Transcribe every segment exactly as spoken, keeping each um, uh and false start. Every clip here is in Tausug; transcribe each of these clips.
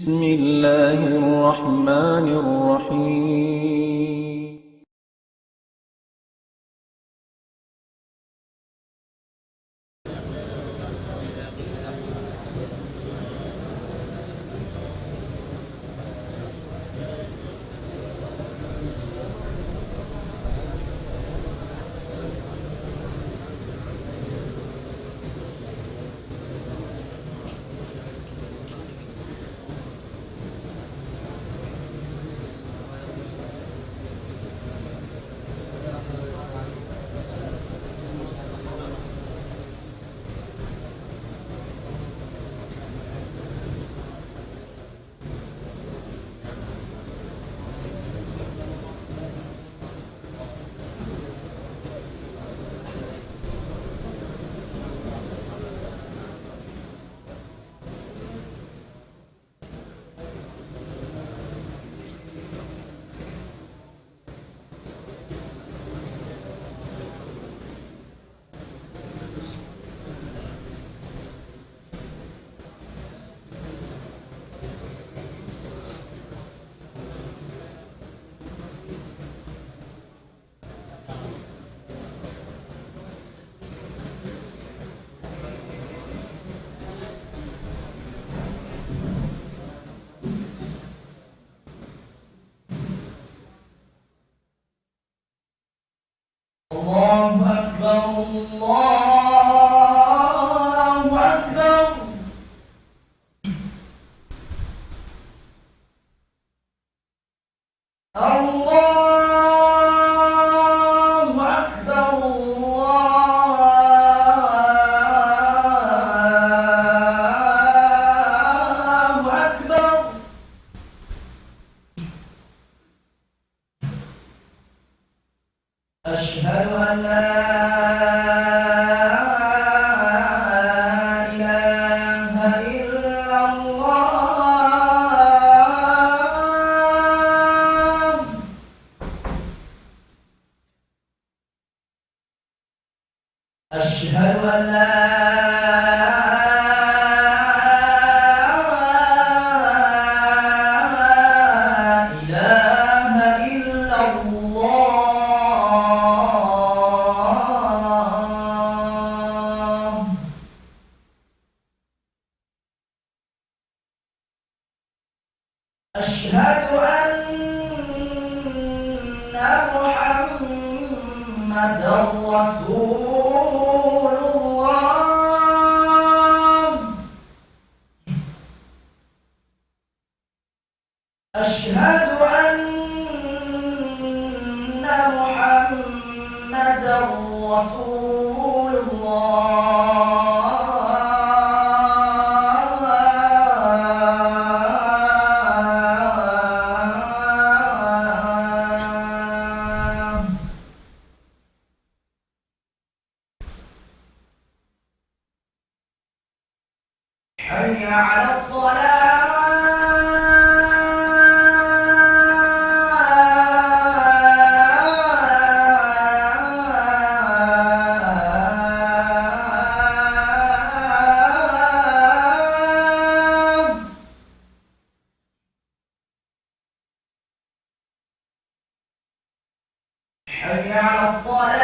بسم الله الرحمن الرحيم. الله أكبر، الله أكبر. الله أكبر، الله أكبر. أشهد أن لا إله إلا الله. أشهد أن لا إله إلا الله. أشهد أن محمدا رسول الله. أشهد أن محمدا رسول الله. حي على الصلاة. حي على الصلاة.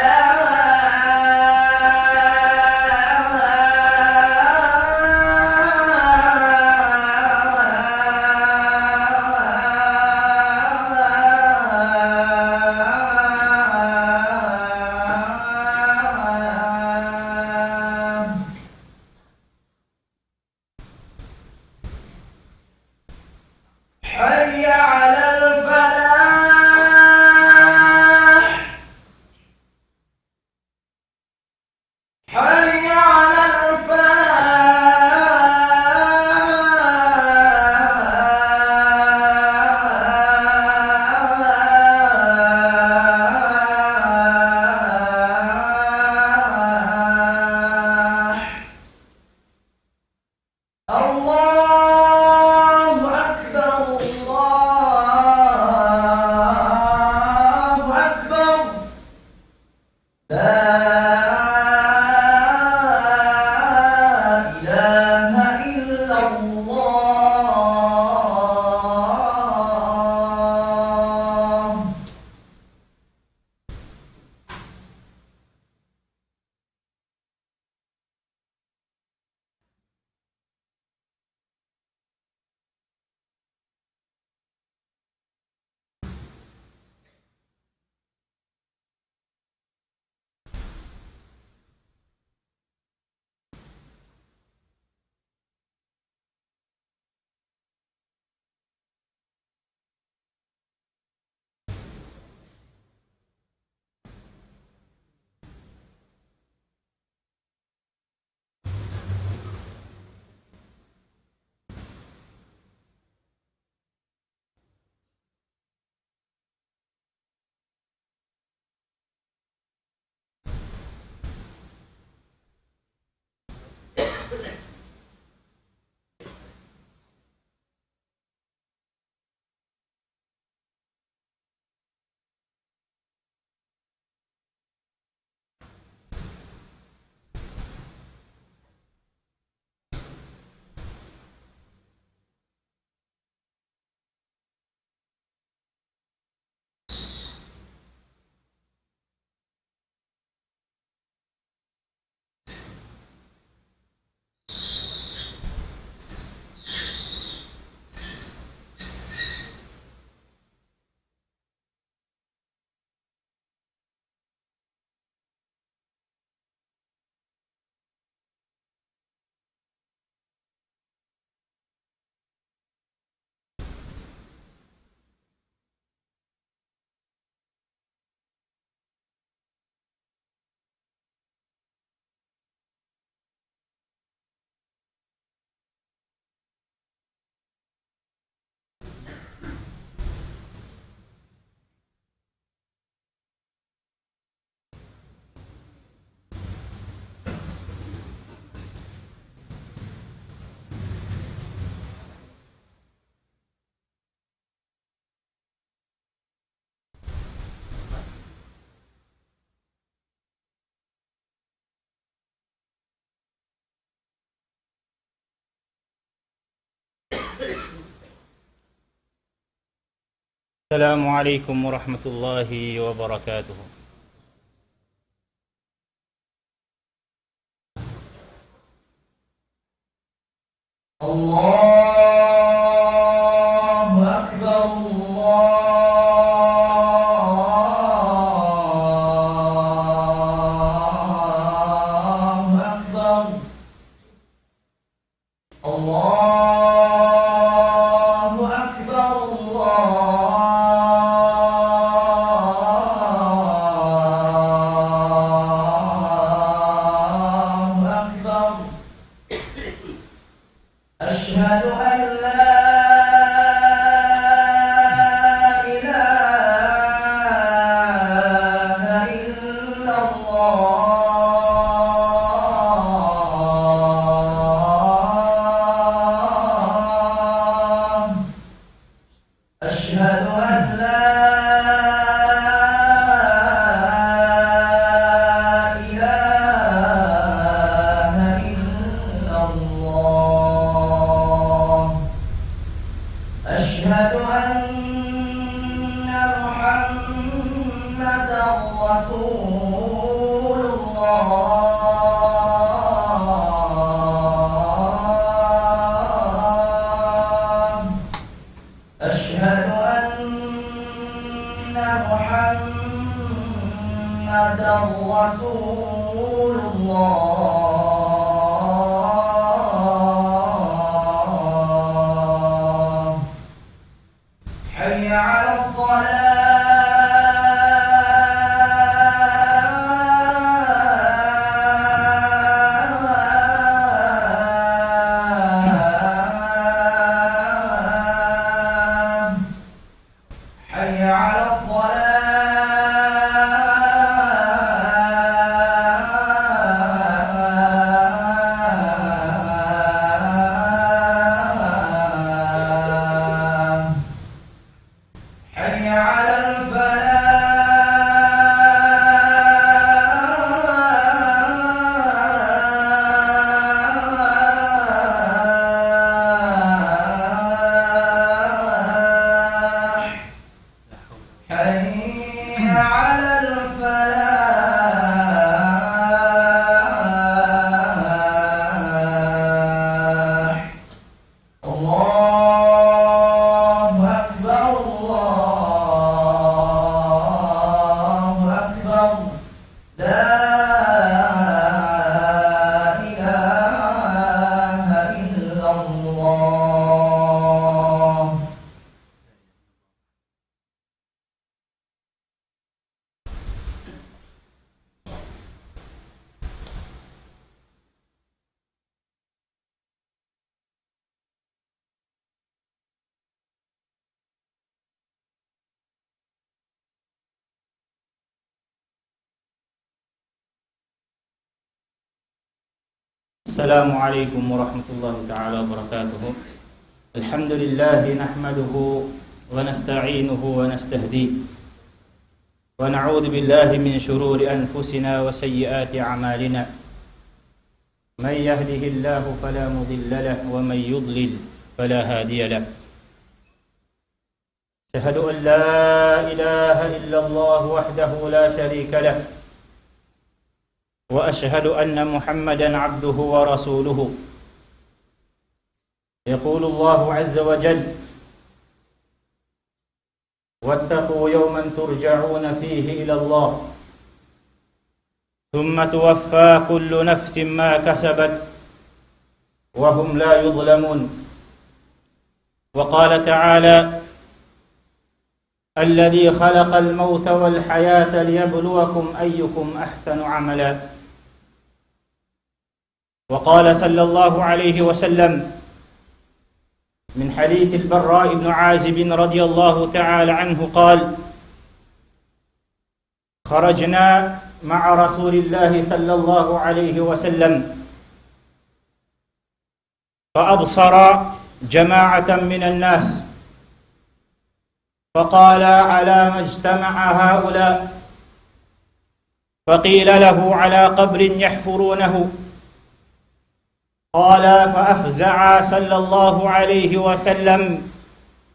حي على الفلاح. السلام عليكم ورحمة الله وبركاته. الله أكبر، الله أكبر. الله أكبر، الله أكبر. أشهد أن لا إله إلا الله. أشهد أن لا إله إلا الله. أشهد أن محمدا رسول الله. أشهد أن محمدا رسول الله. حي على الصلاة. حي على الصلاة. حي على الفلاح. حي على الفلاح. الله أكبر، الله أكبر. لا إله إلا الله. السلام عليكم ورحمة الله تعالى وبركاته. الحمد لله نحمده ونستعينه ونستهديه، ونعوذ بالله من شرور أنفسنا وسيئات أعمالنا. من يهده الله فلا مضل له، ومن يضلل فلا هادي له. أشهد أن لا إله إلا الله وحده لا شريك له، وأشهد أن محمدا عبده ورسوله. يقول الله عز وجل: واتقوا يوما ترجعون فيه إلى الله ثم توفى كل نفس ما كسبت وهم لا يظلمون. وقال تعالى: الذي خلق الموت والحياة ليبلوكم أيكم أحسن عملا. وقال صلى الله عليه وسلم من حديث البراء بن عازب رضي الله تعالى عنه قال: خرجنا مع رسول الله صلى الله عليه وسلم فأبصر جماعة من الناس فقال: على ما اجتمع هؤلاء؟ فقيل له: على قبر يحفرونه. قال: فأفزع صلى الله عليه وسلم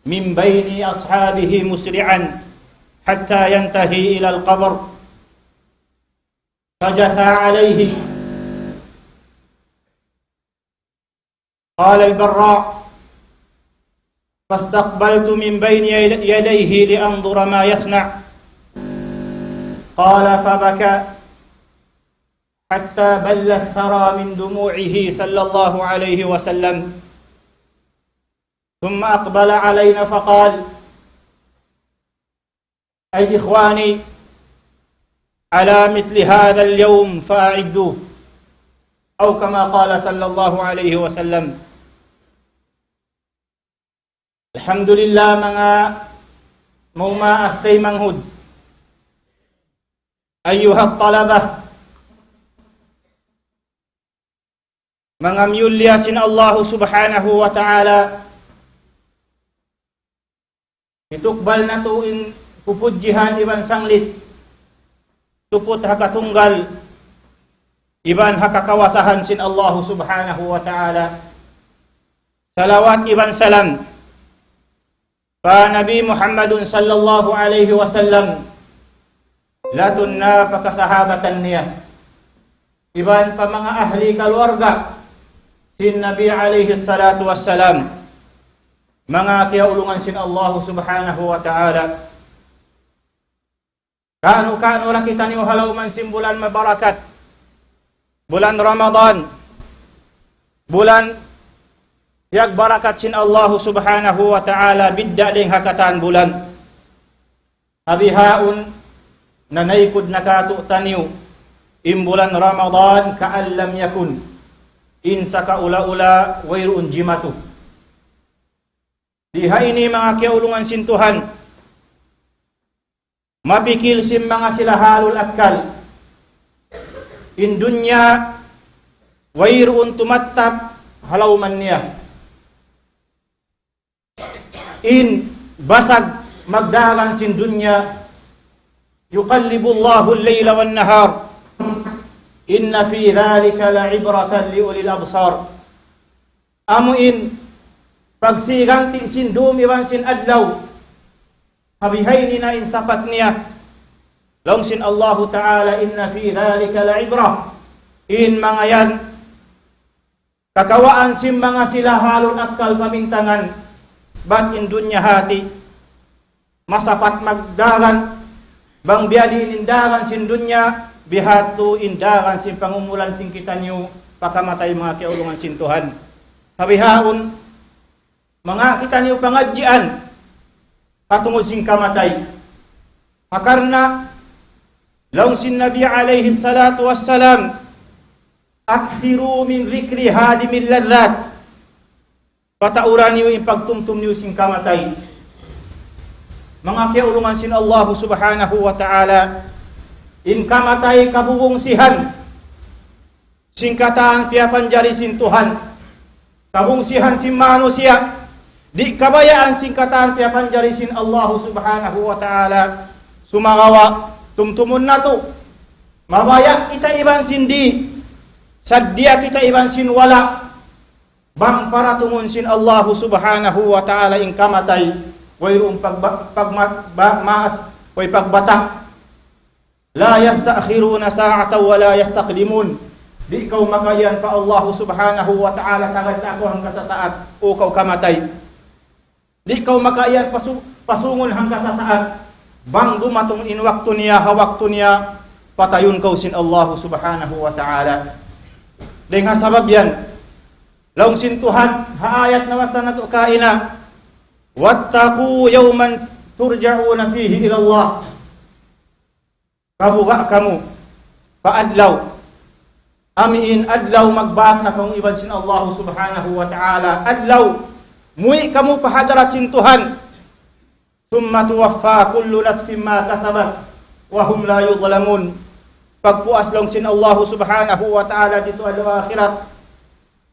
من بين أصحابه مسرعا حتى ينتهي إلى القبر، فجثى عليه. قال البراء: فاستقبلت من بين يديه لأنظر ما يصنع. قال: فبكى حتى بل الثرى من دموعه صلى الله عليه وسلم، ثم أقبل علينا فقال: أي إخواني، على مثل هذا اليوم فأعدوا، أو كما قال صلى الله عليه وسلم. Alhamdulillah, manga maas taymanghud. أيها الطلبة, manga miyulliya sin Allahu Subhanahu wa Ta'ala, hitukbal natu' in pupudjihan iban sanglit, tuput ha katunggal iban ha kakawasahan sin Allahu Subhanahu wa Ta'ala. Salawat iban salam pa Nabi Muhammadun sallallahu alayhi wasallam, latun na pa kasahabatan niya, iban pa manga ahli kaluarga sin Nabi alayhi salatu wassalam. Manga kiyaulungan sin Allahu Subhanahu wa Ta'ala, kanu-kanu ra kitaniyu ha lawm sin bulan mabarakat, bulan Ramadan, bulan piyagbarakat sin Allahu Subhanahu wa Ta'ala, bidda' dayn ha katan bulan. Ha bihaun, nanaykud na kātu'niyu in bulan Ramadan كأن لم يكن. In sakaula-ula wayruun jimatu. Di ha ini, manga kiyaulungan sin Tuhan, mapikil sin manga sila ahlul akkal, in dunya wayruun tumattap ha lawm niya. In basag magdagan sin dunya, يقلب الله الليل والنهار إن في ذلك لعبرة لأولي الأبصار. Amu in pagsiganti sin dum iban sin adlaw, ha bihaini na in sapat niya. Laung sin Allahu Ta'ala, إن في ذلك لعبرة. In manga yan, kakawaan sin manga sila ahlul akkal pamintangan, bat in dunya hati masapat magdagan, bang biya' diin in dagan sin dunya, bihadtu in dagan sin pangumulan sin kitaniyu pa kamatay, manga kiyaulungan sin Tuhan. Ha bihaun, manga kitaniyu pangadjian patungud sin kamatay. Ha karna' laung sin Nabi alayhi salatu wassalam, أكثروا من ذكر هادم اللذات. Pataura niyu in pagtumtum niyu sin kamatay. Manga kiyaulungan sin Allahu Subhanahu wa Ta'ala, in kamatay kabubungsihan sin katan piyapanjari sin Tuhan. Kabungsihan sin manusiya', di' kabayaan sin katan piyapanjari sin Allahu Subhanahu wa Ta'ala. Sumagawa', tumtumun natu', mabaya' kita iban sin di', saddiya kita iban sin wala', bang paratungun sin Allahu Subhanahu wa Ta'ala in kamatay, wayruun pagba-, pagma-, ba-, maas, way pagbata'. لا يستأخرون ساعة ولا يستقدمون. Di' kaw makaiyan pa Allahu Subhanahu wa Ta'ala tagad na aku hangka sasaat, o kaw kamatay. Di' kaw makaiyan pasu-, pasungun hangka sasaat. Bang dumatung in waktu niya, ha waktu niya, patayun kaw sin Allahu Subhanahu wa Ta'ala. Dayn ha sabab yan, laung sin Tuhan ha ayat nabasa natu' kaina, واتقوا يوما ترجعون فيه إلى الله. Kabuga' kamu pa adlaw, amu in adlaw magbāk na kamu iban sin Allahu Subhanahu wa Ta'ala. Adlaw muwi' kamu pa hadarat sin Tuhan. ثم توفى كل نفس ما كسبت وهم لا يظلمون. Pagpuas, laung sin Allahu Subhanahu wa Ta'ala, didtu adlaw akhirat,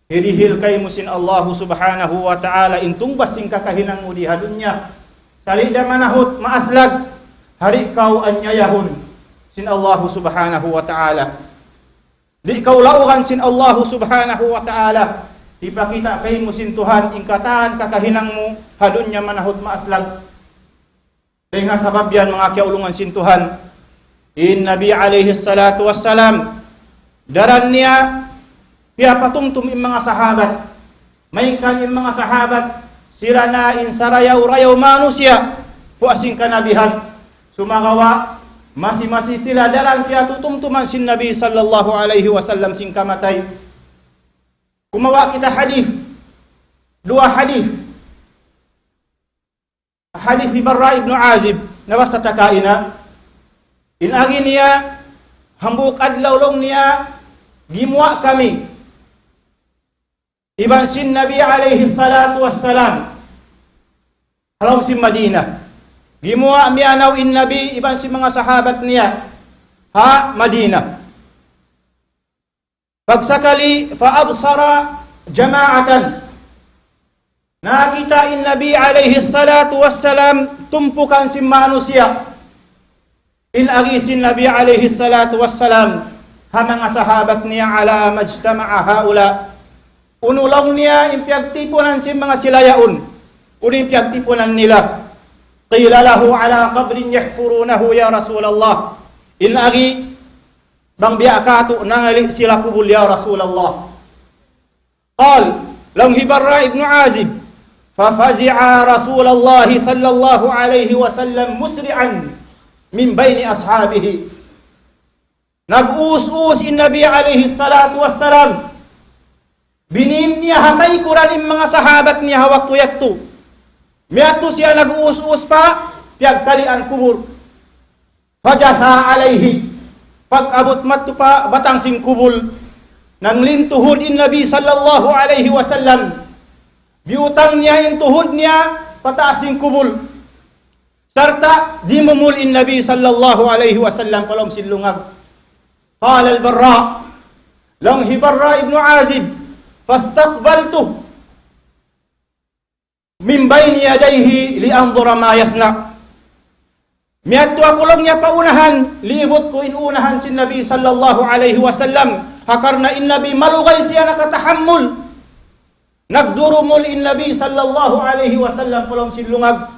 hirihil kaymu sin Allahu Subhanahu wa Ta'ala in tungbas sin kakahinang mu di ha dunya. Sali' da manahut maaslag, di' kaw anyayahun sin Allahu Subhanahu wa Ta'ala. Di' kaw laugan sin Allahu Subhanahu wa Ta'ala. hipakita' kaymu sin Tuhan in katan kakahinang mu ha dunya manahut maaslag. Dayn ha sabab yan, manga kiyaulungan sin Tuhan, in Nabi alayhi salatu wassalam, daran niya piyapatumtum in manga sahabat. Malayngkan in manga sahabat, sila na in sarayaw-rayaw manusiya', puas sin kanabihan. Sumagawa', masi-masi sila daran piyatutumtuman sin Nabi sallallahu alayhi wasallam sin kamatay. Kumawa' kita hadith, duwa hadith. Hadith hi Barra ibn Azib, nabasa ta kaina. In agi niya, hambuuk adlaw laung niya, gimuwa' kami iban sin Nabi alayhi salatu wassalam ha lawm sin Madina. Gimuwa' miyanaw in Nabi iban sin manga sahabat niya ha Madina. Pagsakali, فأبصر جماعة. Nakakita' in Nabi alayhi salatu wassalam tumpukan sin manusiya'. In agi sin Nabi alayhi salatu wassalam ha manga sahabat niya, على ما اجتمع هؤلاء. Unu laung niya in piyagtipunan sin manga sila yaun. Unu in piyagtipunan nila. قيل له على قبر يحفرونه يا رسول الله. In agi, bang biya' katu' nangali' sila kubul, ya Rasulullah. قال, laung hi Barra ibn Azib, ففزع رسول الله صلى الله عليه وسلم مسرعا من بين أصحابه. Nag-us-us in Nabi alayhi salatu wassalam. Binīm niya ha taykuran in manga sahabat niya ha waktu yadtu. Miyadtu siya nag-us-us pa piyagkalian kubul. فجثى عليه. Pag-abut madtu pa batang sin kubul, nanglintuhud in Nabi sallallahu alayhi wasallam. Biyutang niya in tuhud niya pataas sin kubul. Sarta' dimumul in Nabi sallallahu alayhi wasallam pa lawm sin lungag. قال البراء, laung hi Barra ibn Azib, فاستقبلته من بين يديه لأنظر ما يصنع. Miyadtu aku laung niya pa unahan, liibut ku in unahan sin Nabi sallallahu alayhi wasallam, ha karna' in Nabi malugay siya nakatahammul. Nagdurumul in Nabi sallallahu alayhi wasallam pa lawm sin lungag.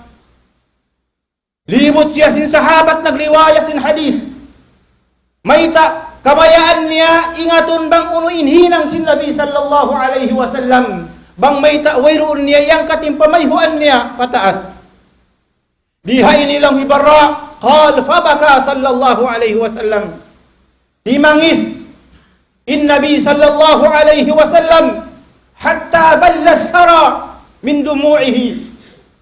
Liibut siya sin sahabat nagliwaya sin hadith. Mayta', kabayaan niya ingatun bang unu in hinang sin Nabi sallallahu alayhi wasallam. Bang mayta' wayruun niya iyangkat in pamayhuan niya pataas. Di ha ini laung hi Barra, قال فبكى صلى الله عليه وسلم. Timangis in Nabi sallallahu alayhi wasallam, حتى بل الثرى من دموعه.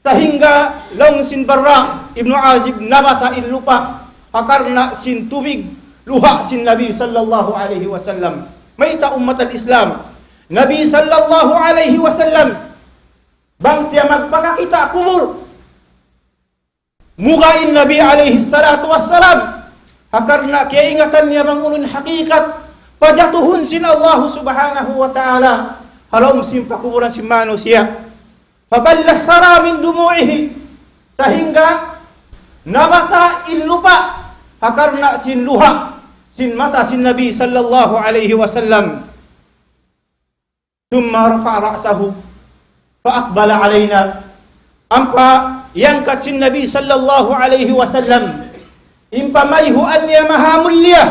Sahingga laung sin Barra ibn Azib nabasa in lupa', ha karna' sin tubig luha' sin Nabi sallallahu alayhi wasallam. Mayta' ummat al-Islam, Nabi sallallahu alayhi wasallam, bang siya magpakakita' kubul, muga in Nabi alayhi salatu wassalam, ha karna' kiyaingatan niya bang unu in hakikat pajatuhun sin Allah subhanahu wa ta'ala ha lawm sin pakuburan sin manusiya'. فبل الثرى من دموعه. Sahingga nabasa in lupa' ha karna' sin luha' sin mata sin Nabi sallallahu alayhi wasallam. ثم رفع رأسه فأقبل علينا. Ampa iyangkat sin Nabi sallallahu alayhi wasallam in pamayhuan niya mahamulliya.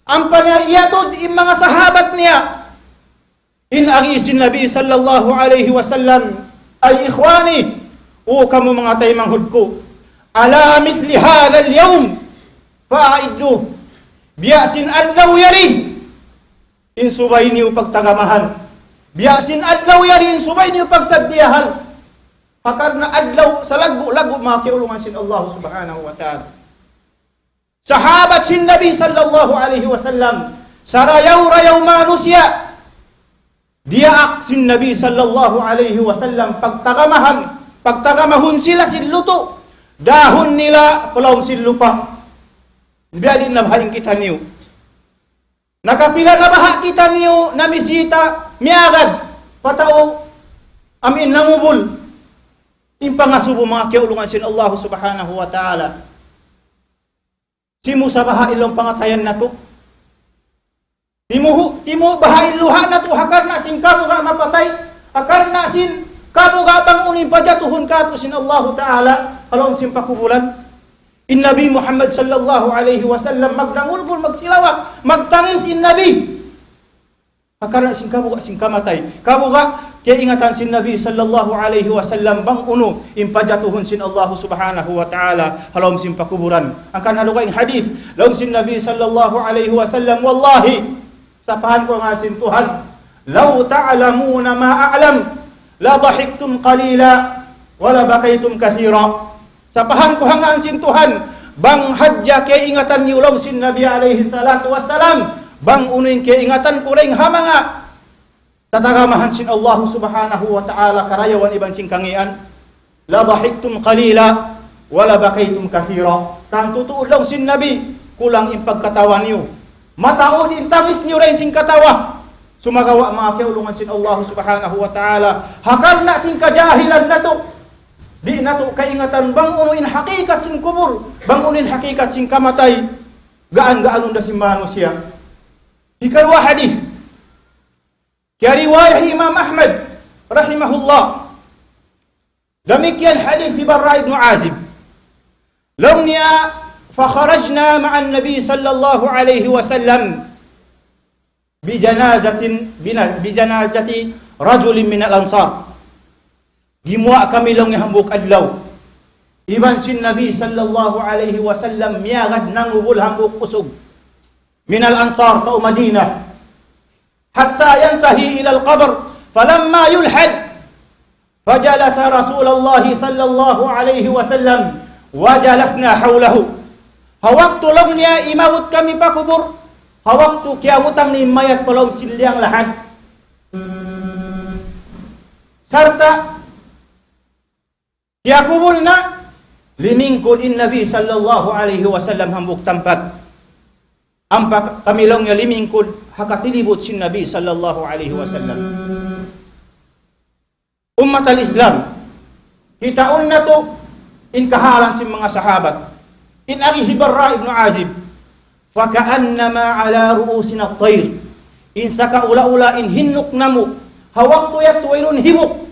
Ampa niya iyatud in manga sahabat niya. In agi sin Nabi sallallahu alayhi wasallam, أي إخواني, O kamu manga taymanghud ku, ألا مثل هذا اليوم فأعدوا. Biya' sin adlaw yari in subay niyu pagtagamahan. Biya' sin adlaw yari in subay niyu pagsaddiyahan. Ha karna' adlaw salaggu'-laggu' manga kiyaulungan sin Allah subhanahu wa ta'ala. Sahabat sin Nabi sallallahu alayhi wasallam, sarayaw-rayaw manusiya'. Diyaak sin Nabi sallallahu alayhi wasallam pagtagamahan, pagtagamahun sila sin lutu', dahun nila pa lawm sin lupa'. Biya' diin na baha' in kitaniyu? Nakapila na baha' kitaniyu namisita, miyagad pa tau amu in nangubul? In pangasubu manga kiyaulungan sin Allah subhanahu wa ta'ala. Simu sa baha' in lawm pangatayan natu'. Timuhu', timuhu' baha' in luha' natu' ha karna' sin kabuga' mapatay, ha karna' sin kabuga' bang unu in pajatuhun kātu' sin Allahu Ta'ala, ha lawm sin pakubulan. In Nabi Muhammad sallallahu alayhi wasallam, magnangulgul, magsilawak, magtangis in Nabi. Ha karna' sin kabuga' sin kamatay. Kabuga', kaingatan sin Nabi sallallahu alayhi wasallam, bang unu in pajatuhun sin Allahu Subhanahu wa Ta'ala, ha lawm sin pakuburan. Hangkan ha dugaing hadith, laung sin Nabi sallallahu alayhi wasallam, Wallahi, sapahan ku ha ngān sin Tuhan, لو تعلمون ما أعلم لضحكتم قليلا ولبكيتم كثيرا. Sapahan ku ha ngān sin Tuhan, bang hadja kaingatan niyu, laung sin Nabi alayhi salatu wassalam, bang unu in kaingatan ku dayn ha manga tatagamahan sin Allahu Subhanahu wa Ta'ala, karayawan iban sin kangīan, لضحكتم قليلا ولبكيتم كثيرا. Tantu tuud, laung sin Nabi, kulang in pagkatawa niyu. Mataud in tangis niyu dayn sin katawa. Sumagawa' manga kiyaulungan sin Allahu Subhanahu wa Ta'ala, ha karna' sin kajahilan natu', di' natu' kaingatan bang unu in hakikat sin kubul, bang unu in hakikat sin kamatay, gaan-gaanun da sin manusiya'. Hikaruwa hadith, kiyariwayat hi Imam Ahmad rahimahullah. Damikkiyan hadith hi Bara' ibn Azib. Laung niya, فخرجنا مع النبي صلى الله عليه وسلم بجنازة، بنا-، بجنازة رجل من الأنصار. Gimuwa' kami, laung niya, hambuuk adlaw iban sin Nabi sallallahu alayhi wasallam miyagad nangubul hambuuk usug من الأنصار, tau Madina. حتى ينتهي إلى القبر، فلما يلحد فجلس رسول الله صلى الله عليه وسلم وجلسنا حوله. Ha waktu, laung niya, imabut kami pa kubul, ha waktu kiyabutang na in mayat pa lawm sin liyang lahad, sarta' kiyakubul na, limingkud in Nabi sallallahu alayhi wasallam hambuuk tampat. Ampa kami, laung niya, limingkud ha katilibut sin Nabi sallallahu alayhi wasallam. Ummat al-Islam, kitaun natu' in kahalan sin manga sahabat. In agi hi Bara' ibn Azib, فكأنما على رؤوسنا الطير. In sakaula-ula in hinnuk namu', ha waktu yadtu wayruun hibuk,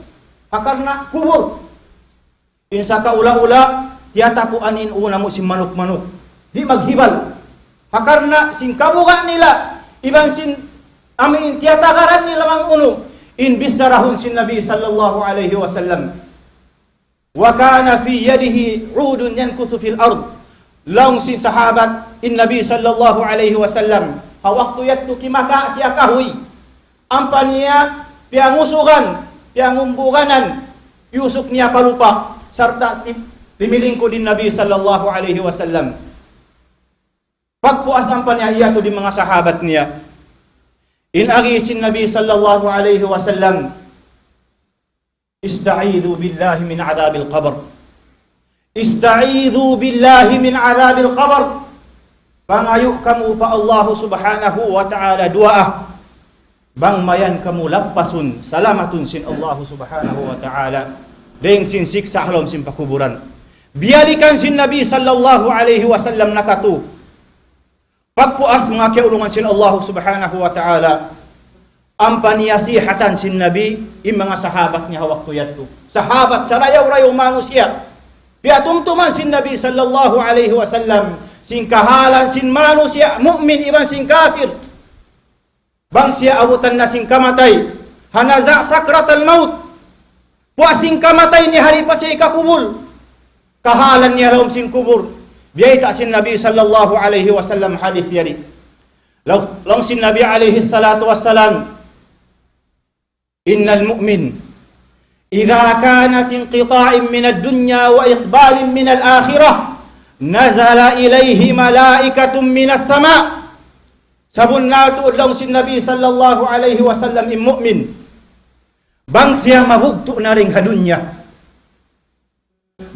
ha karna' kubul. In sakaula-ula, tiyatapuan in ū namu' sin manuk-manuk. Di' maghibal. Ha karna' sin kabuga' nila, iban sin amu in tiyatagaran nila bang unu in bicharahun sin Nabi sallallahu alayhi wasallam. وكان في يده عود ينكث في الأرض. Laung sin sahabat, in Nabi sallallahu alayhi wasallam, ha waktu yadtu kimaka' siya kahuy. Ampa niya piyangusugan, piyangumbuganan, iyusuk niya pa lupa', sarta' ti-, timilingkud in Nabi sallallahu alayhi wasallam. Pagpuas ampa niya iyatud in manga sahabat niya. In agi sin Nabi sallallahu alayhi wasallam, استعيذوا بالله من عذاب القبر. استعيذوا بالله من عذاب القبر. Pangayu' kamu pa Allahu Subhanahu wa Ta'ala duwaa, bang mayan kamu lappasun, salamatun sin Allahu Subhanahu wa Ta'ala dayn sin siksa' ha lawm sin pakuburan. Biyalikan sin Nabi sallallahu alayhi wasallam nakatu. Pagpuas, manga kiyaulungan sin Allahu Subhanahu wa Ta'ala, ampa niya sihatan sin Nabi in manga sahabat niya ha waktu yadtu. Sahabat sarayaw-rayaw manusiya'. Piyatumtuman sin Nabi sallallahu alayhi wasallam sin kahalan sin manusiya', mu'min iban sin kafir. Bang siya abutan na sin kamatay, ha naza' sakratal maut, puas sin kamatay niya, hari pa siya hikakubul, kahalan niya ha lawm sin kubul. Biyayta' sin Nabi sallallahu alayhi wasallam hadith yari. Laung, laung sin Nabi alayhi salatu wassalam, إن المؤمن إذا كان في انقطاع من الدنيا وإقبال من الآخرة نزل إليه ملائكة من السماء. Sabunnal tuud, laung sin Nabi sallallahu alayhi wasallam, in mu'min, bang siya mabugtu' na dayn ha dunya,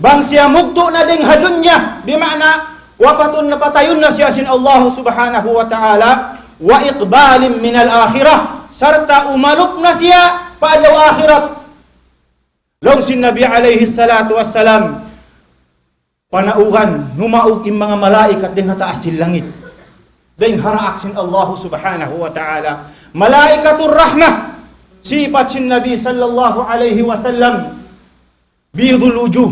bang siya mugtu' na dayn ha dunya, bima'na wapatun na, patayun na siya sin Allahu Subhanahu wa Ta'ala, وإقبال من الآخرة, sarta' umalup na siya pa adlaw akhirat. Laung sin Nabi alayhi salatu wassalam, panaugan, numaug in manga malaikat dayn ha taas sin langit. Dayn ha daak sin Allah subhanahu wa ta'ala. Malaikatur rahmah. Sipat sin Nabi sallallahu alayhi wasallam. Bidul wujuh.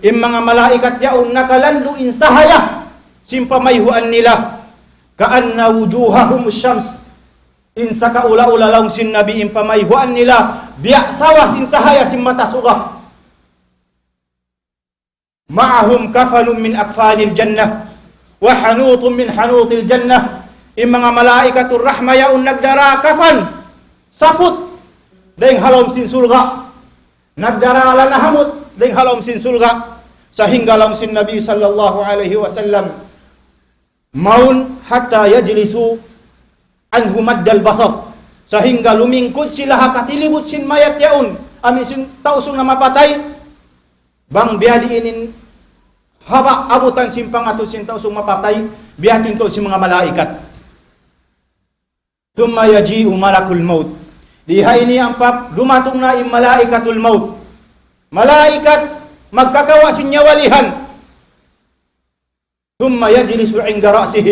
In manga malaikat yaun nakalandu' in sahaya sin pamayhuan nila. Ka'anna wujuhahum shams. In sakaula-ula laung sin Nabi in pamayhuan nila. Biya' sawa sin sahaya sin mata suga. معهم كفن من أكفان الجنة وحنوط من حنوط الجنة. In manga malaikatur rahmah yaun nagdara kafan, saput, dayn ha lawm sin surga'. Nagdara lana hamut, dayn ha lawm sin surga'. Sahingga laung sin Nabi sallallahu alayhi wasallam, mawn حتى يجلسوا عنه مد البصر. Sahingga lumingkud sila ha katilibut sin mayat yaun, amu in sin tau sung namapatay, bang biya' diin in haba' abutan sin pangatud sin tau sung mapatay, biya' ha yan in tau sin manga malaikat. ثم يجيء ملك الموت. Di ha ini ampa dumatung na in malaikatul maut. Malaikat magkakawa' sin nyawalihan. ثم يجلس عند رأسه.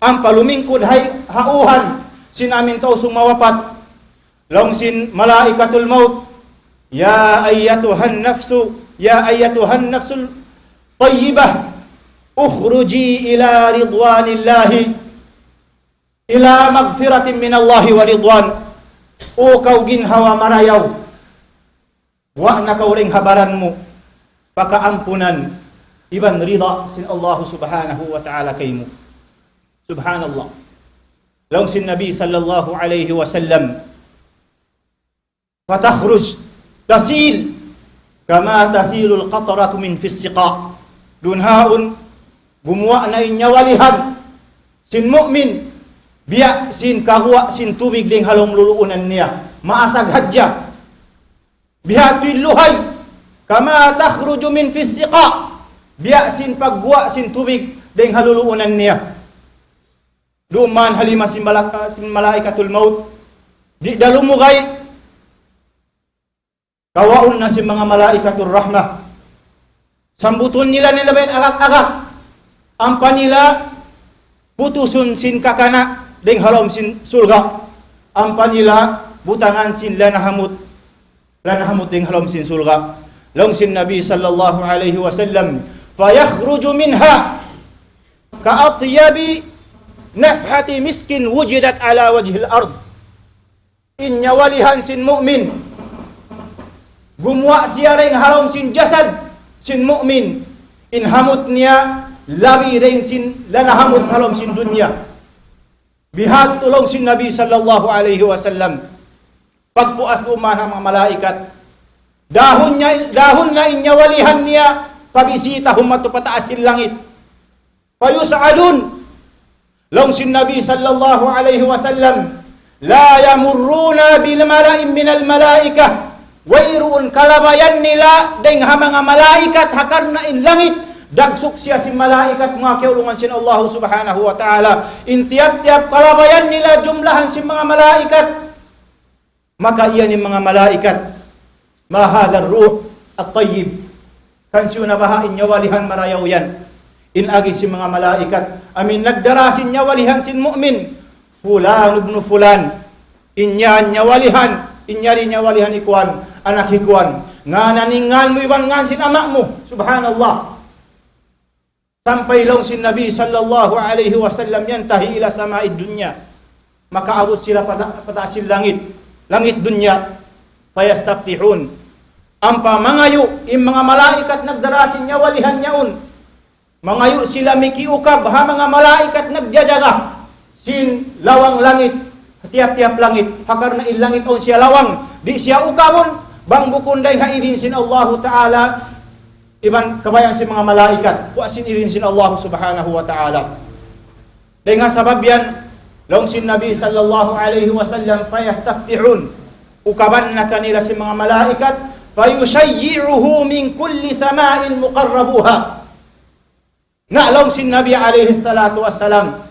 Ampa lumingkud ha, ha uhan sin amu in tau sung mawapat. Laung sin malaikatul maut, يا أيتها النفس، يا أيتها النفس الطيبة، اخرجي إلى رضوان الله، إلى مغفرة من الله ورضوان. O kaw ginhawa marayaw, wa' na kaw dayn ha baran mu pa kaampunan iban rida sin Allah subhanahu wa ta'ala kaymu. Subhanallah. Laung sin Nabi sallallahu alayhi wasallam, فتخرج تسيل كما تسيل القطرة من في السقاء. Duun haun, gumuwa' na in nyawalihan sin mu'min, biya' sin kaguwa' sin tubig dayn ha lawm luluunan niya. Maasag hadja. Biya' ha tuud luhay. كما تخرج من في السقاء. Biya' sin pagguwa' sin tubig dayn ha luluunan niya. Duun man ha lima sin malak-, sin malaikatul maut. Di' da lumugay. Kawaun na sin manga malaikatul rahmah. Sambutun nila, nila ba in agak-agak. Ampa nila putusun sin kakana' dayn ha lawm sin surga'. Ampa nila butangan sin lana hamut. Lana hamut dayn ha lawm sin surga'. Laung sin Nabi sallallahu alayhi wasallam, فيخرج منها كأطيب نفحة مسك وجدت على وجه الأرض. In nyawalihan sin mu'min, gumuwa' siya dayn ha lawm sin jasad sin mu'min, in hamut niya labi dayn sin lana hamut ha lawm sin dunya. Biya' ha yan laung sin Nabi sallallahu alayhi wasallam. Pagpuas duun man ha manga malaikat, dahun niya, dahun na in nyawalihan niya pabisita humatu pa taas sin langit. فيصعدون. Laung sin Nabi sallallahu alayhi wasallam, لا يمرون بملأ من الملائكة. Wayruun kalabayan nila dayn ha manga malaikat, ha karna' in langit dagsuk siya sin malaikat, manga kiyaulungan sin Allah subhanahu wa ta'ala. In tiyap-tiyap kalabayan nila jumlahan sin manga malaikat. Maka iyan in manga malaikat, ما هذا الروح الطيب. Hangkan siyu na baha' in nyawalihan marayaw yan. In agi sin manga malaikat, amu in nagdara sin nyawalihan sin mu'min, فلان ابن فلان. In yan nyawalihan, in yari nyawalihan hi kuwan, anak hi kuwan. Ngan in ngan mu iban ngan sin ama' mu. Subhanallah. Sampay laung sin Nabi sallallahu alayhi wasallam, ينتهي إلى سماء الدنيا. Makaabut sila pa ta-, pa taas sin langit, langit dunya. فيستفتحون. Ampa mangayu' in manga malaikat nagdara sin nyawalihan yaun. Mangayu' sila mikiukab ha manga malaikat nagjajaga sin lawang langit, tiyap-tiyap langit, ha karna' in langit awn siya lawang, di' siya ukabun, bang bukun dayn ha idin sin Allahu Ta'ala, iban kabayaan sin manga malaikat, puas sin idin sin Allah Subhanahu wa Ta'ala. Dayn ha sabab yan, laung sin Nabi sallallahu alayhi wasallam, فيستفتحون, ukaban na kanila sin manga malaikat, فيشيعه من كل سماء مقربوها. Na laung sin Nabi alayhi salatu wassalam,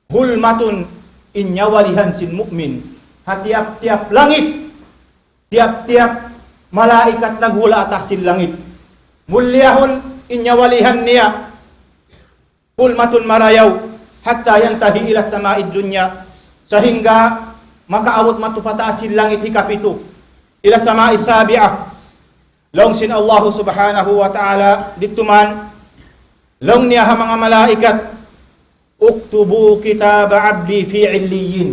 hulmatun in nyawalihan sin mu'min ha tiyap-tiyap langit, tiyap-tiyap malaikat naghula' ha taas sin langit. Mulliyahun in nyawalihan niya, hulmatun marayaw, حتى ينتهي إلى السماء الدنيا, sahingga makaabut madtu pa taas sin langit hikapitu, إلى السماء السابعة. Laung sin Allahu Subhanahu wa Ta'ala didtu man, laung niya ha manga malaikat, اكتبوا كتاب عبدي في عليين.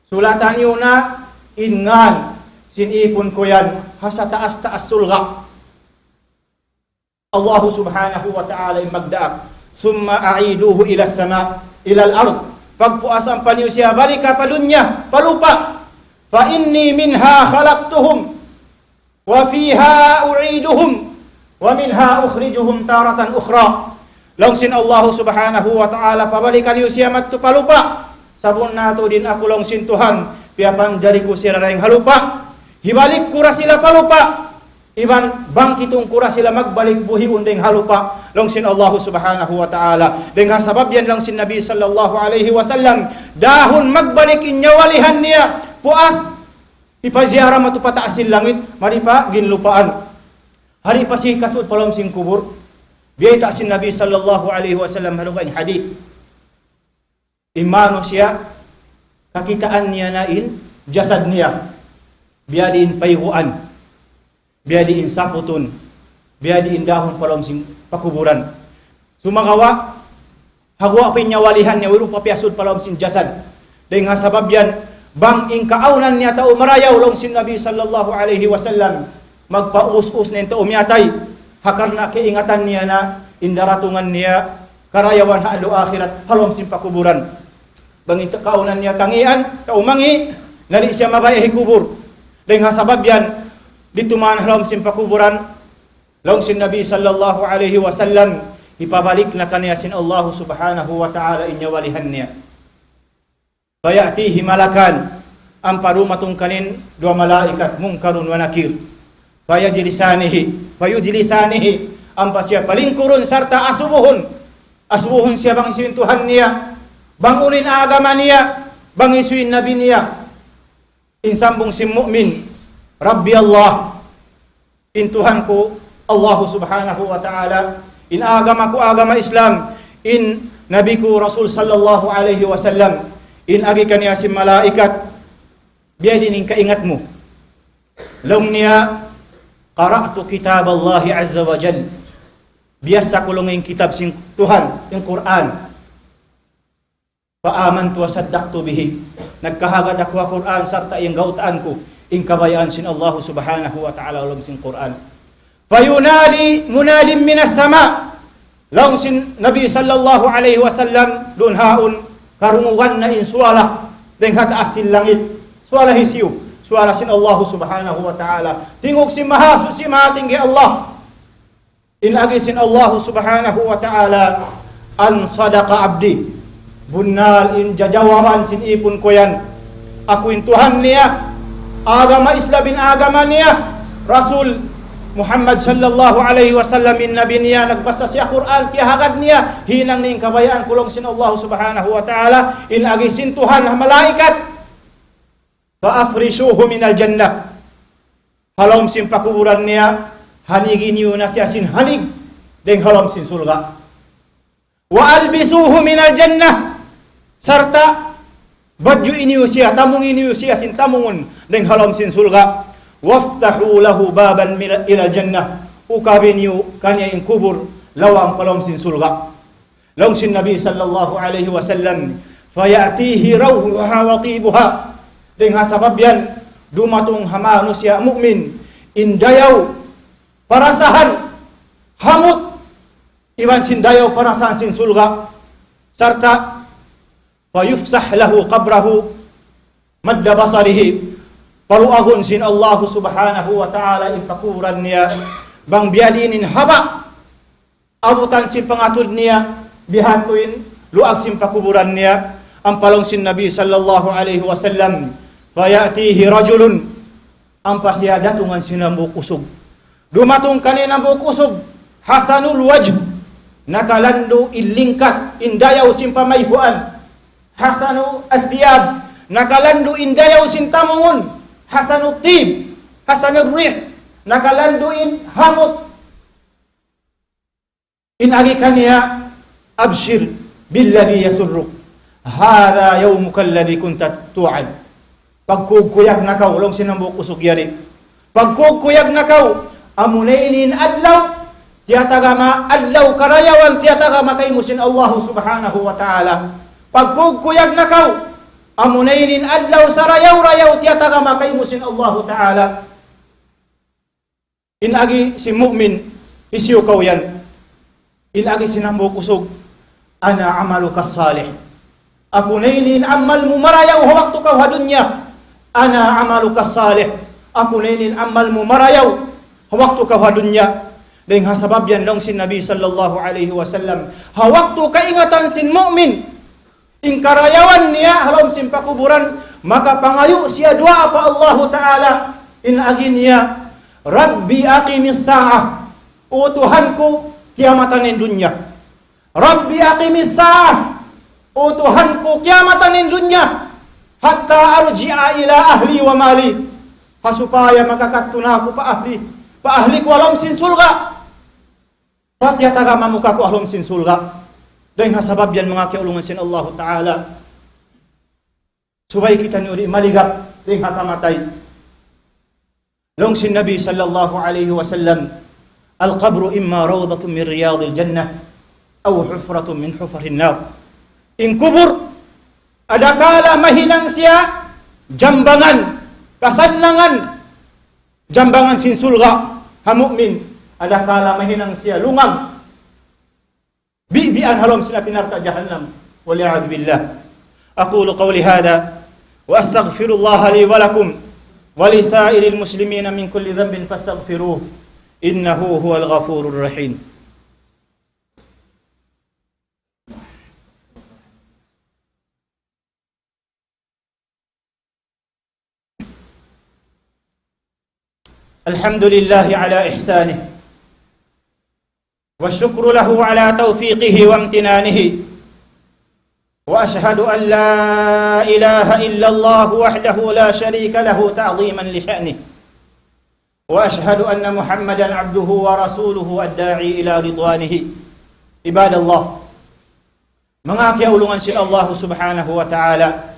Sulata niyu na in ngan sin ipun ku yan ha sataas-taas surga'. Allahu Subhanahu wa Ta'ala in magdaak. ثم أعيدوه إلى السماء، إلى الأرض. Pagpuas ampa niyu siya balika pa dunya, pa lupa'. فإني منها خلقتهم وفيها أعيدهم ومنها أخرجهم تارة أخرى. Laung sin Allahu Subhanahu wa Ta'ala, pabalika niyu siya madtu pa lupa'. Sabunnal tuud in aku, laung sin Tuhan, piyapanjari ku sila dayn ha lupa'. Hibalik ku da sila pa lupa'. Iban bangkitun ku da sila magbalik buhiun dayn ha lupa', laung sin Allahu Subhanahu wa Ta'ala. Dayn ha sabab yan, laung sin Nabi sallallahu alayhi wasallam, dahun magbalik in nyawalihan niya, puas, hipaziyara madtu pa taas sin langit, mari pa ginlupaan. Hari pa siya hikasud pa lawm sin kubul, biyayta' sin Nabi sallallahu alayhi wasallam ha dugaing hadith. In manusiya', kakitaan niya na in jasad niya, biya' diin payguan, biya' diin saputun, biya' diin dahun pa lawm sin pakuburan. Sumagawa', ha guwa' pa in nyawalihan niya, wayruun pa piyasud pa lawm sin jasad. Dayn ha sabab yan, bang in kaawnan niya tau marayaw, laung sin Nabi sallallahu alayhi wasallam, magpaus-us na in tau miyatay, ha karna' kaingatan niya na in daratungan niya karayawan ha adlaw akhirat, ha lawm sin pakuburan. Bang in kaawnan niya kangīan, tau mangī', na di' siya mabaya' hikubul. Dayn ha sabab yan, didtu man ha lawm sin pakuburan, laung sin Nabi sallallahu alayhi wasallam, hipabalik na kaniya sin Allahu Subhanahu wa Ta'ala in nyawalihan niya. فيأتيه ملكان, ampa dumatung kaniya duwa malaikat, Munkar wa Nakir. فيجلسانه، فيجلسانه, ampa siya palingkurun sarta' asubuhun. Asubuhun siya bang hisiyu in Tuhan niya, bang unu in agama niya, bang hisiyu in nabi niya. In sambung sin mu'min, ربي الله. In Tuhan ku, Allahu Subhanahu wa Ta'ala, in agama ku, agama Islam, in Nabi ku, Rasul sallallahu alayhi wasallam, in agi kaniya sin malaikat, biya' diin in kaingat mu? Laung niya, قرأت كتاب الله عز وجل. Biyassa ku laung in kitab sin Tuhan, in Qur'an. فآمنت وصدقت به. Nagkahagad aku ha Qur'an sarta' iyanggautaan ku in kabayaan sin Allahu Subhanahu wa Ta'ala ha lawm sin Qur'an. فينادي مناد من السماء. Laung sin Nabi sallallahu alayhi wasallam, duun haun karungugan na in suwala dayn ha taas sin langit. Suwala hisiyu? Suwala sin Allahu Subhanahu wa Ta'ala. Tingug sin Mahasuchi Mahatinggi Allah. In agi sin Allahu Subhanahu wa Ta'ala, أن صدق عبدي. Bunnal in jajawaban sin ipun ku yan. Aku in Tuhan niya, agama Islam in agama niya, Rasul Muhammad sallallahu alayhi wasallam in nabi niya, nagbasa siya Qur'an, tiyahagad niya, hinang niya in kabayaan ku laung sin Allahu Subhanahu wa Ta'ala, in agi sin Tuhan ha malaikat. فأفرشوه من الجنة. Ha lawm sin pakuburan niya, hanigi niyu na siya sin hanig dayn ha lawm sin surga'. وألبسوه من الجنة. Sarta' badju'i niyu siya, tamungi niyu siya sin tamungun dayn ha lawm sin surga'. وافتحوا له بابا من، إلى الجنة. Ukabi niyu kaniya in kubul lawang pa lawm sin surga'. Laung sin Nabi sallallahu alayhi wasallam, فيأتيه روحها وطيبها. Dayn ha sabab yan, dumatung ha manusiya' mu'min in dayaw parasahan, hamut, iban sin dayaw parasahan sin surga'. Sarta', فيفسح له قبره مد بصره. Paluagun sin Allahu Subhanahu wa Ta'ala in pakuburan niya, bang biya' diin in haba' abutan sin pangatud niya, biya' hādtu in luag sin pakuburan niya. Ampa laung sin Nabi sallallahu alayhi wasallam, فيأتيه رجل, ampa siya datungan sin hambuuk usug. Dumatung kaniya in hambuuk usug, حسن الوجه, nakalandu' in lingkat, in dayaw sin pamayhuan. حسن الثياب, nakalandu' in dayaw sin tamungun. حسن الطيب، حسن الريح, nakalandu' in hamut. In agi kaniya, أبشر بالذي يسرك، هذا يومك الذي كنت توعد. Pagkuyag-kuyag na kaw, laung sin hambuuk usug yari. Pagkuyag-kuyag na kaw, amuna ini in adlaw, tiyatagama adlaw karayawan, tiyatagama kaymu sin Allah Subhanahu wa Ta'ala. Pagkuyag-kuyag na kaw, amuna ini in adlaw sarayaw-rayaw, tiyatagama kaymu sin Allah Ta'ala. In agi sin mu'min, hisiyu kaw yan? In agi sin hambuuk usug, أنا عملك الصالح. Aku na ini in amal mu marayaw ha waktu kaw ha dunya. أنا عملك الصالح. Aku na ini in amal mu marayaw ha waktu kaw ha dunya. Dayn ha sabab yan laung sin Nabi sallallahu alayhi wasallam, ha waktu kaingatan sin mu'min in karayawan niya ha lawm sin pakuburan, makapangayu' siya duwaa pa Allahu Ta'ala, in agi niya, رب أقم الساعة. O Tuhan ku, kiyamatan in dunya. رب أقم الساعة. O Tuhan ku, kiyamatan in dunya. حتى أرجع إلى أهلي ومالي. Ha supaya makakadtu na aku pa ahli, pa ahli ku ha lawm sin surga'. Pati atagama mu kaku' ha lawm sin surga'. Dayn ha sabab yan manga kiyaulungan sin Allahu Ta'ala. Subay kitaniyu di' maligap dayn ha kamatay. Laung sin Nabi sallallahu alayhi wasallam, القبر إما روضة من رياض الجنة أو حفرة من حفر النار. In kubul, adakala mahinang siya jambangan, kasannangan, jambangan sin surga' ha mu'min, adakala mahinang siya lungag, bibian ha lawm sin api narka' jahannam. والعياذ بالله. أقول قولي هذا وأستغفر الله لي ولكم ولسائر المسلمين من كل ذنب فاستغفروه إنه هو الغفور الرحيم. الحمد لله على إحسانه، والشكر له على توفيقه وامتنانه، وأشهد أن لا إله إلا الله وحده لا شريك له تعظيما لشأنه، وأشهد أن محمدا عبده ورسوله الداعي إلى رضوانه. عباد الله، manga kiyaulungan sin Allah subhanahu wa ta'ala,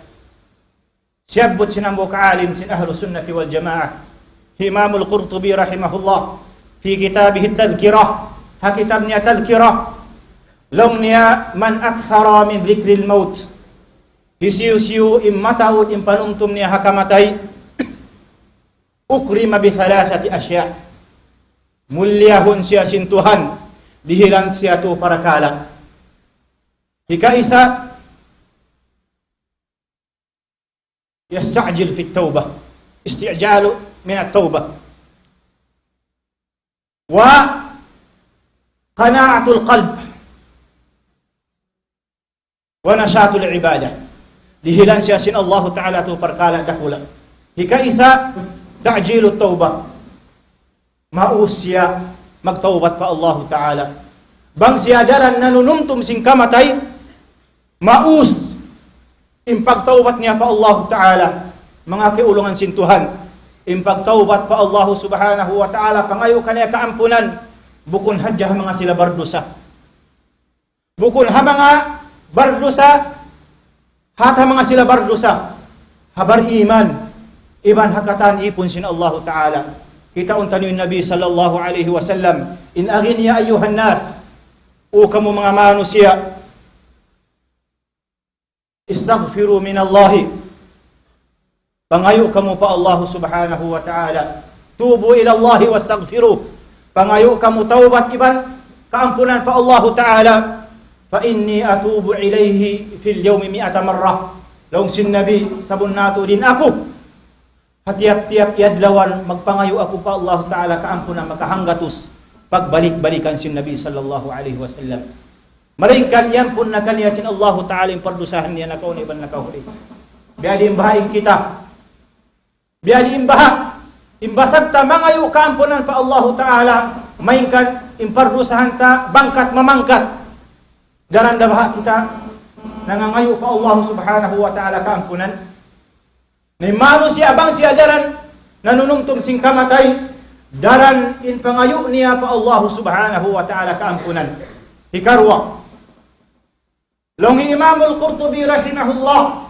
siyabbut sin hambuuk alim sin Ahlus Sunnati wal Jamaah, Imamul Qurtubi rahimahullah, في كتابه التذكرة, ha kitab niya Tadhkirah, laung niya, من أكثر من ذكر الموت, hisiyu-siyu in mataud in panumtum niya ha kamatay, أكرم بثلاثة أشياء, muliahun siya sin Tuhan dihilan siya tū parakala'. Hikaisa, يستعجل في التوبة، استعجال من التوبة، وقناعة القلب، ونشاط العبادة. Dihilan siya sin Allahu Ta'ala tū parakala' dakula'. Hikaisa, تعجيل التوبة. Maus siya magtawbat pa Allahu Ta'ala. Bang siya daran nanunumtum sin kamatay, maus in pagtawbat niya pa Allahu Ta'ala. Manga kiyaulungan sin Tuhan, in pagtawbat pa Allahu Subhanahu wa Ta'ala, pangayu' kaniya kaampunan, bukun hadja ha manga sila bardusa. Bukun ha manga bardusa, hat ha manga sila bardusa, ha bariman, iban ha katan ipun sin Allahu Ta'ala. Kitaun taniyu in Nabi sallallahu alayhi wasallam, in agi niya, أيها الناس, O kamu manga manusiya', استغفروا من الله. Pangayu' kamu pa Allahu Subhanahu wa Ta'ala. توبوا إلى الله واستغفروه. Pangayu' kamu tawbat iban kaampunan pa Allahu Ta'ala. فإني أتوب إليه في اليوم مائة مرة. Laung sin Nabi, sabunnal tuud in aku, ha tiyap-tiyap adlaw magpangayu' aku pa Allahu Ta'ala kaampunan makahanggatus. Pagbalik-balikan sin Nabi sallallahu alayhi wasallam. Malayngkan iyampun na kaniya sin Allahu Ta'ala in pardusahan niya nakauna iban nakahuli. Biya' diin baha' in kita? Biya' diin baha' in basag ta mangayu' kaampunan pa Allahu Ta'ala, malayngkan in pardusahan ta bangkat mamangkat? Daran da baha' kita nangangayu' pa Allahu Subhanahu wa Ta'ala kaampunan? Na in manusiya' bang siya daran nanunumtum sin kamatay, daran in pangayu' niya pa Allahu Subhanahu wa Ta'ala kaampunan. Hikaruwa, Laung hi Imam Al-Qurtubi rahimahullah,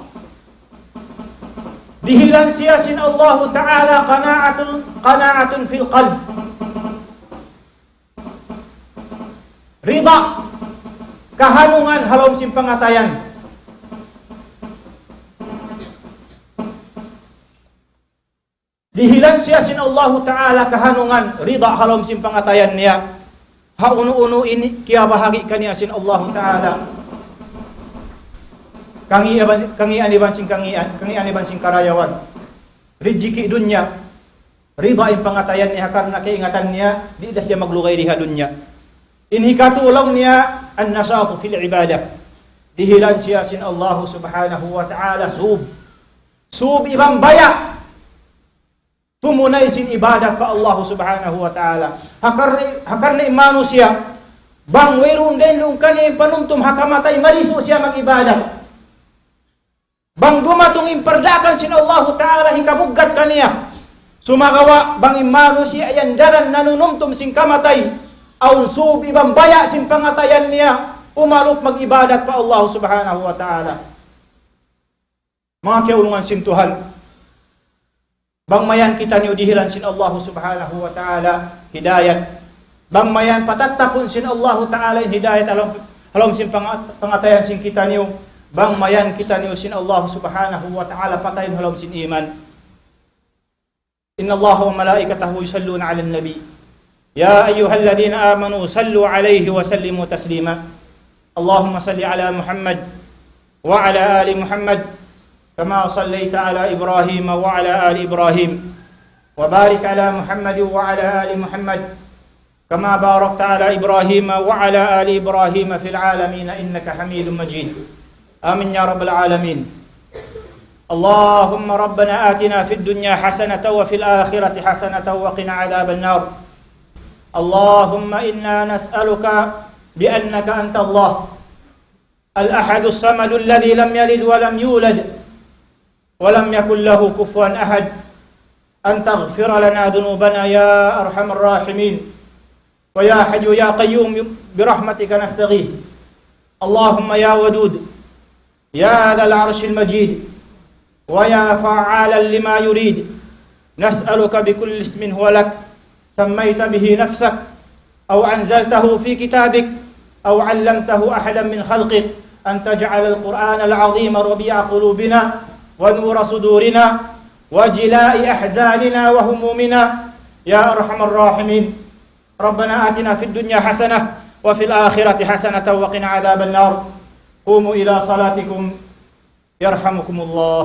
dihilan siya sin Allahu Ta'ala qana'atun, qana'atun fil qalb. Rida, kahanungan ha lawm sin pangatayan. Dihilan siya sin Allahu Ta'ala kahanungan, rida ha lawm sin pangatayan niya. Ha unu-unu in kiyabahagi' kaniya sin Allahu Ta'ala. Kangi' iban, kangian iban sin kangian, kangian iban sin karayawan. Rijiki' dunya. Rida in pangatayan niya karna' kaingatan niya, di' da siya maglugay di ha dunya. In hikatū laung niya, an-nashatu fil ibadah. Dihilan siya sin Allahu Subhanahu wa Ta'ala sūb. Sūb iban baya' tumunay sin ibadat pa Allahu Subhanahu wa Ta'ala. Ha karna', ha karna' in manusiya', bang wayruun dayn duun kaniya in panumtum ha kamatay, malisu' siya mag-ibadat. Bang dumatung in pardaakan sin Allahu Ta'ala hikabuggat kaniya. Sumagawa' bang in manusiya' yan daran nanunumtum sin kamatay, awn sūb iban baya' sin pangatayan niya, umalup mag-ibadat pa Allahu Subhanahu wa Ta'ala. Manga kiyaulungan sin Tuhan, bang mayan kitaniyu dihilan sin Allahu Subhanahu wa Ta'ala hidayat. Bang mayan patattapun sin Allahu Ta'ala in hidayat ha lawm, ha lawm sin panga-, pangatayan sin kitaniyu. Bang mayan kitaniyu sin Allahu Subhanahu wa Ta'ala patayun ha lawm sin iman. إن الله وملائكته يصلون على النبي، يا أيها الذين آمنوا صلوا عليه وسلموا تسليما. اللهم صل على محمد وعلى آل محمد كما صليت على إبراهيم وعلى آل إبراهيم، وبارك على محمد وعلى آل محمد كما باركت على إبراهيم وعلى آل إبراهيم في العالمين إنك حميد مجيد. آمين يا رب العالمين. اللهم ربنا آتنا في الدنيا حسنة وفي الآخرة حسنة وقنا عذاب النار. اللهم إنا نسألك بأنك أنت الله الأحد الصمد الذي لم يلد ولم يولد ولم يكن له كفوا أحد أن تغفر لنا ذنوبنا يا أرحم الراحمين. ويا حي يا قيوم برحمتك نستغيث. اللهم يا ودود، يا ذا العرش المجيد، ويا فعالا لما يريد، نسألك بكل اسم هو لك، سميت به نفسك، أو أنزلته في كتابك، أو علمته أحدا من خلقك، أن تجعل القرآن العظيم ربيع قلوبنا، ونور صدورنا، وجلاء أحزاننا وهمومنا، يا أرحم الراحمين. ربنا آتنا في الدنيا حسنة وفي الآخرة حسنة وقنا عذاب النار. قوموا إلى صلاتكم يرحمكم الله.